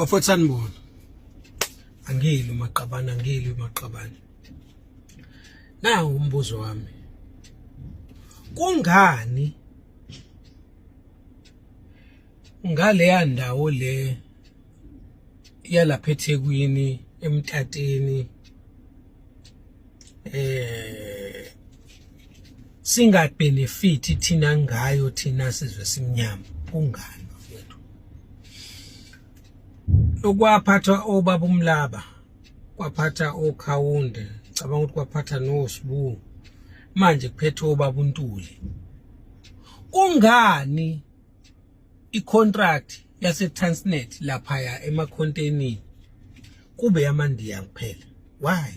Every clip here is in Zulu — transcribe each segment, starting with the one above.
Bafowethu sanibona. Angilwi maqabane, angilwi maqabane. Nawu umbuzo wami. Kungani ngaleya ndawo le yalapha eThekwini emtateni eh singabenefit thina ngayo thina sizwe simnyama? Kungani bafethu lokwaphathwa obaba uMlaba, kwaphatha oKhawunde, cabanga ukuthi kwaphatha noSibu, manje kuphethe obaba uNtuli? Kungani i-contract yase-Transnet laphaya emakhontenini kube yamandiya kuphela? Why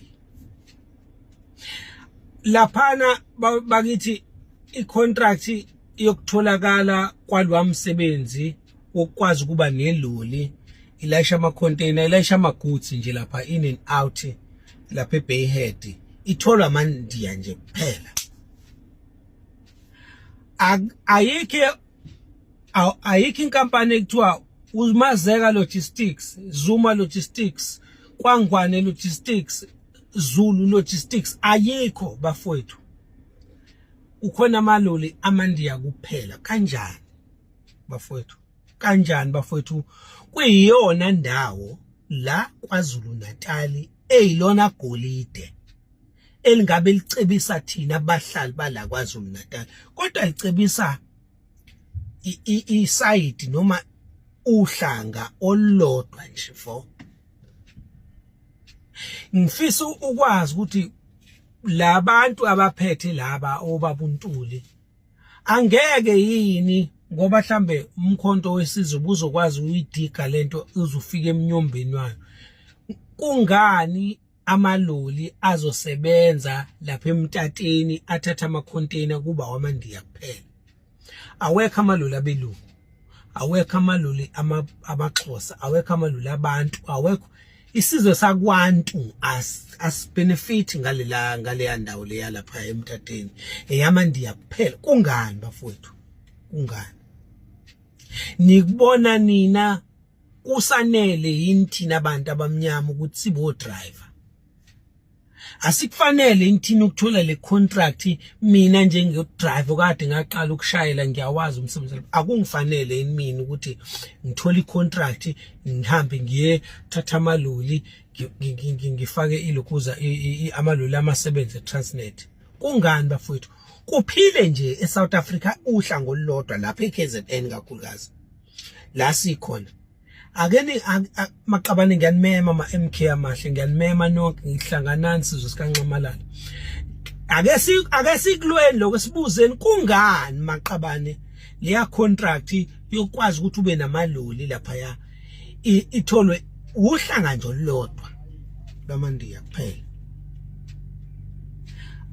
laphana bakithi i-contract yokutholakala kwalwa msebenzi wokukwazi ukuba neloli ilayisha ama-container, ilayisha ama-goods nje lapha in and out lapha eBayhead, itholwa amandiya nje kuphela? Ayikho inkampani ekuthiwa uMazeka Logistics, Zuma Logistics, Kwangwane Logistics, Zulu Logistics, ayikho bafowethu. Kukhona amaloli amandiya kuphela. Kanjani bafowethu? Kanjani bafowethu? Kuyiyona ndawo la KwaZulu Natal eyilona golide elingabe licebisa thina abahlali bala KwaZulu Natal, kodwa licebisa isayidi noma uhlanga olulodwa nje. For ngifisa ukwazi ukuthi labantu abaphethe laba obabuNtuli angeke yini, ngoba mhlambe umkhonto wesizwe buzokwazi uyidiga lento uzufika emnyombeni wayo, kungani amaloli azosebenza lapha emtateni athatha ama-container kuba wamandiya kuphela? Awekho amaloli abelungu, awekho amaloli abaxhosa, awekho amaloli abantu, awekho. Isizwe sakwantu asibenefit ngalela ngaleya ndawo leya lapha emtateni, eyamandiya kuphela. Kungani bafowethu? Kungani? Nikubona nina kusanele yini thina abantu abamnyama ukuthi sibo driver? Asikufanele yini thina ukuthola le contract? Mina njenge driver kade ngaqala ukushayela, ngiyawazi umsebenzi. Akungifanele yini mina ukuthi ngithole i-contract, ngihambe ngiye thatha amaloli, ngifake ilokuza amaloli amasebenzi eTransnet? Kungani bafowethu kuphile nje eSouth Africa uhlango olulodwa lapha eKZN, kakhulukazi la sikhona? Ake ni maqabane, ngiyanimema ama MK amahle, ngiyanimema nonke, ngihlanganani sizwe sikaNxamalala. Ake sikulweni lokho, sibuzeni kungani maqabane leya contract yokwazi ukuthi ube namaloli lapha itholwe uhlanga nje olulodwa lwamandiya kuphela.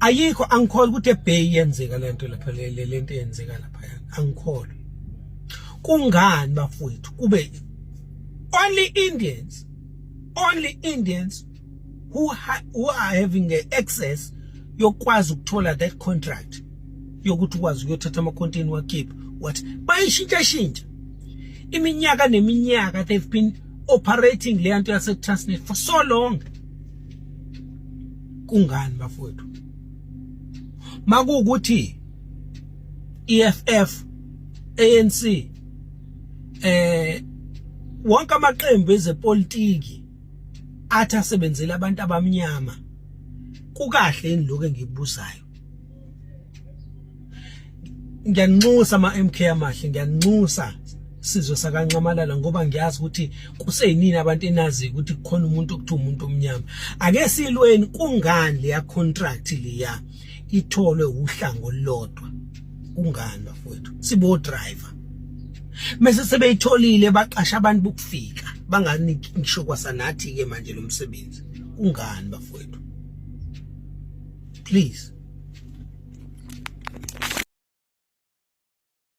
Ayikho, angikholwa ukuthi eBay yenzeka lento lapha, le lento eyenzeka lapha, angikholwa. Kungani bafowethu kube only Indians, only Indians who are having the access yokwazi ukuthola that contract yokuthi ukwazi ukuyothatha ama-container wakhipha? What bayishintsha shintsha iminyaka neminyaka, they've been operating le nto yase-Transnet for so long. Kungani bafowethu? Makuwukuthi EFF, ANC, wonke amaqembu ezepolitiki athi asebenzela abantu abamnyama, kukahle yini lokho engikubuzayo? Ngiyanxusa ama-MK amahle, ngiyanxusa sizwe sakaNxamalala, ngoba ngiyazi ukuthi kuseyinini abantu enazi ukuthi kukhona umuntu okuthiwa umuntu omnyama. Ake silweni, kungani leya contract leya itholwe uhlango olulodwa? Kungani bafowethu sibo driver, mase sebeyitholile baqasha abantu bokufika banganiki ngisho kwasanathi ke manje lo msebenzi? Kungani bafowethu? Please.